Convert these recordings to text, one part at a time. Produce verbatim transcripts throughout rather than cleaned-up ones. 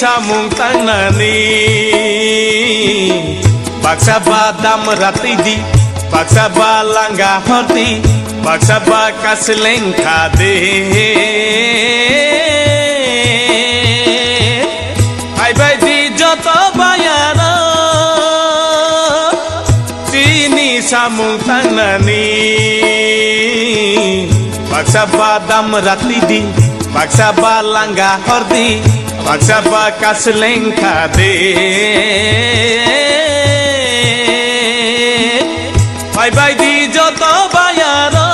Samung tangnani, baksa ba damra tidi, baksa ba langa hordi, baksa ba kasleng khade. Hai bai di joto bayaro, chini samung tangnani, baksa ba damra tidi, baksa ba langa hordi, baksa ba kasleng khade. Bai bai di joto bayaro.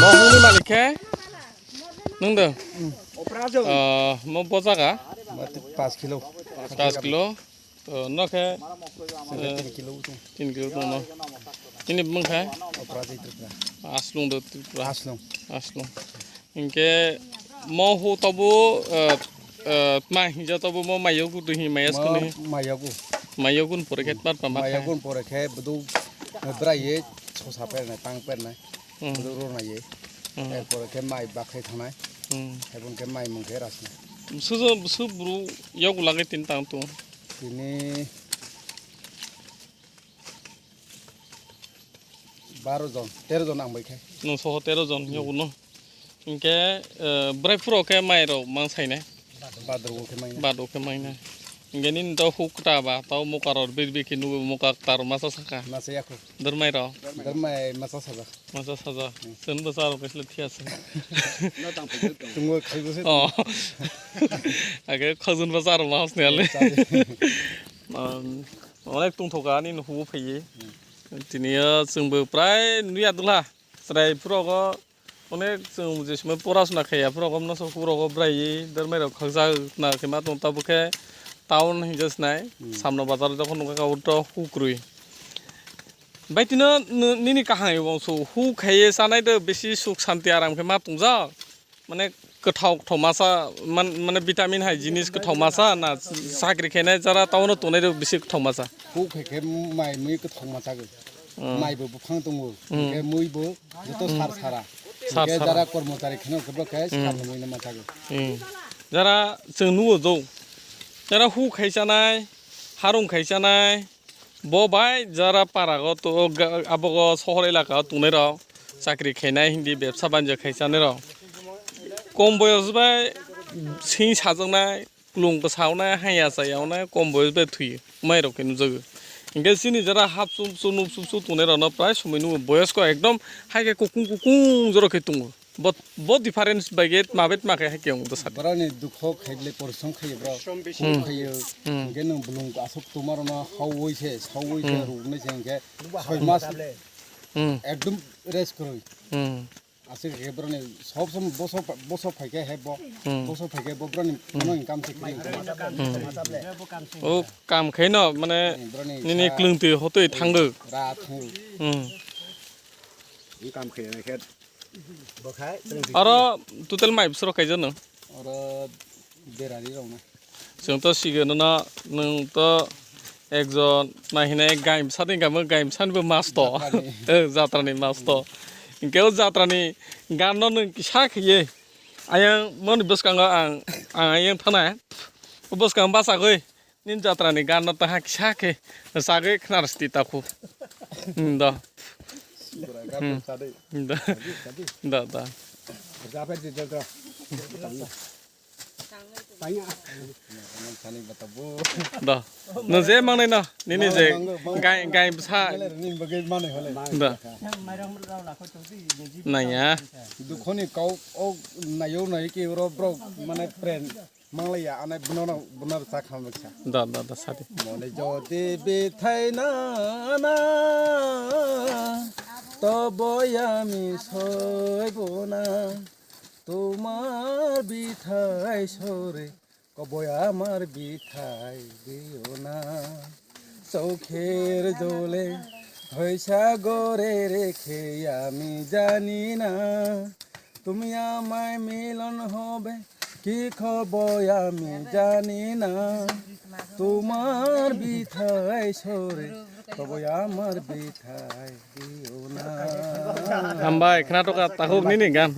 Mohongni malik khe nung de? Ah, mo bojaga? Paanch kilo. Paanch kilo. To no khe, eh, tin kilo tong no. Tin kilo tong no. Ini bwkha? Operator Tripura. Aslung do Tripura. Aslung. Aslung. Hinkhe mo hu tobu, eh, eh, ma hinja tobu mo mayo gu duhi mayas kuni. Mayo gu. Mayo gun pore khe tmar tmar khe. Mayo gun pore khe budu, eh, brai ye sosa pernai, tang pernai. Hmm. Budu ro nai ye. Hmm. Er pore khe mai bakhai thanai. Hmm. Ebon khe mai mung khe rasnai. Sujo, su bru yogu lage tin tang tu. Tini baro jon, tero jon ang bai khe. Nung soho tero jon yogu no. Hinkhe, eh, bwrai phuro khe mai rok mang sainai. Badro khe mai. Badro khe mai na. Hinkhe nini to huk ta ba, to muka rok bir bir khe nugo muka tar masa saka. Masa yakho. Dormai rok. Dormai masa saja. Masa saja. Hmm. Sen bwsa rok kaisle thia se. Tungbo khaibo se. Oh. Age khajun bwsa rok ma hosni ale. Chadi. Um, onek tungthoka ani nuhu phaiye. Hmm. Tini ya chwngbo prai nuya dula. Chwrai phuro go onek chwng je sumai porasuna khaiya phuro go masa phuro go brai dormai rok khakjak na khe ma tong tabo khe town hinjak sinai. Hmm. Samno bazar jokhon nukha ka uto hukrui. Bai tino n-, nini kaham ebong so hu khaiye chanai de bisi suk santi aram khe ma tongjak. Mane kwthao kwthao masa man-, mane vitamin hai jinis kwthao masa na chakri khainai jara town o tongnai de bisi kwthao masa. Hu khai khe mai mui kwthao masa go. Hmm. Mai bo buphang tongo. Hmm. Khe mui bo joto sar sara. Sar sara. Khe jara kormochari kheno khe bo khe sar mui no masa go. Hmm. Jara chwng nugo jo. Jara hu khai chanai, harung khai chanai. Bo bai jara para go to, ga-, abo go sohor elaka o tongnai rok, chakri khainai hindi bebsa banjo khai chanai rok. Kom boyos bai sing sajaknai, klung bwsa onai, haiya chaya onai, kom boyos bai thwi mai rok khe nukjago. Hinkhe chini jara hap chum chum nuk chum chum tongnai rok no prai somoi nukgo boyos ko ekdom hai khe kukung kukung jora khe tongo. Bo, bo difference bai ge ma bet ma khe hai khe wng bwsa. Borok ni dukho khai le porishrom khai bro. Porishrom bisi. Hmm. Khai. Hmm. Hingke nwng bolong aswk tuma rok no hawoi se, sawoi se, hmm, rwgwnai se hingke soi mas, hmm, ekdom rest kwrwi. Hmm. Aswk khe borok ni sob som boso, boso phai khe he bo, hmm, boso phai khe bo borok ni, hmm, ano income se kwrwi. Hmm. O kam khai no mane, hmm, borok ni nini sa kwlwng twi hotoi thangdo. Ra thangdo. Hmm. Income khai khe Aro total mai bwswk rok kaijak nw? Oro berari rok na. Chwng to sigo nono, nwng to ekjon nai hinai gaimsa ni gamo gaimsa ni bo mas to. Jatrani. Eh, jatrani mas to. Hinkhe o jatrani gan no nwng kisa khiye. Ayang moni bwskango ang, ang ayang thana. O bwskang bachagwi. Nini jatra ni gan no taha kisa khe sagwi khnar sti takhuk. Hmm, da. Sibra gan, hmm, sadi. Da. Sadi, sadi. Da, da. Jabe di da da. Tanya. Tanya bata bu. Da. No je mangnai no. Nini je. Mango, mango. Gai, gai bsa. Nini bagai manai hole. Da. Naya. Dukhoni kau o nayo nai ke ro bro mane friend. Manglaiya, anai bunono, bunono cha khamwi kha. Da, da, da, sadi. Mone jodi bithai na na, tobo ami soibo na. Tomar bithai sore, koboi amar bithai diyo na. Chokher jole, hoisa gore rekhe ami jani na. তুমি আমায় মিলন হবে কি খবর আমি জানি না, তোমার বিথায় সরে তবে আমার বিথায় দিও না। Hambai, khna toka takhuk nini gan.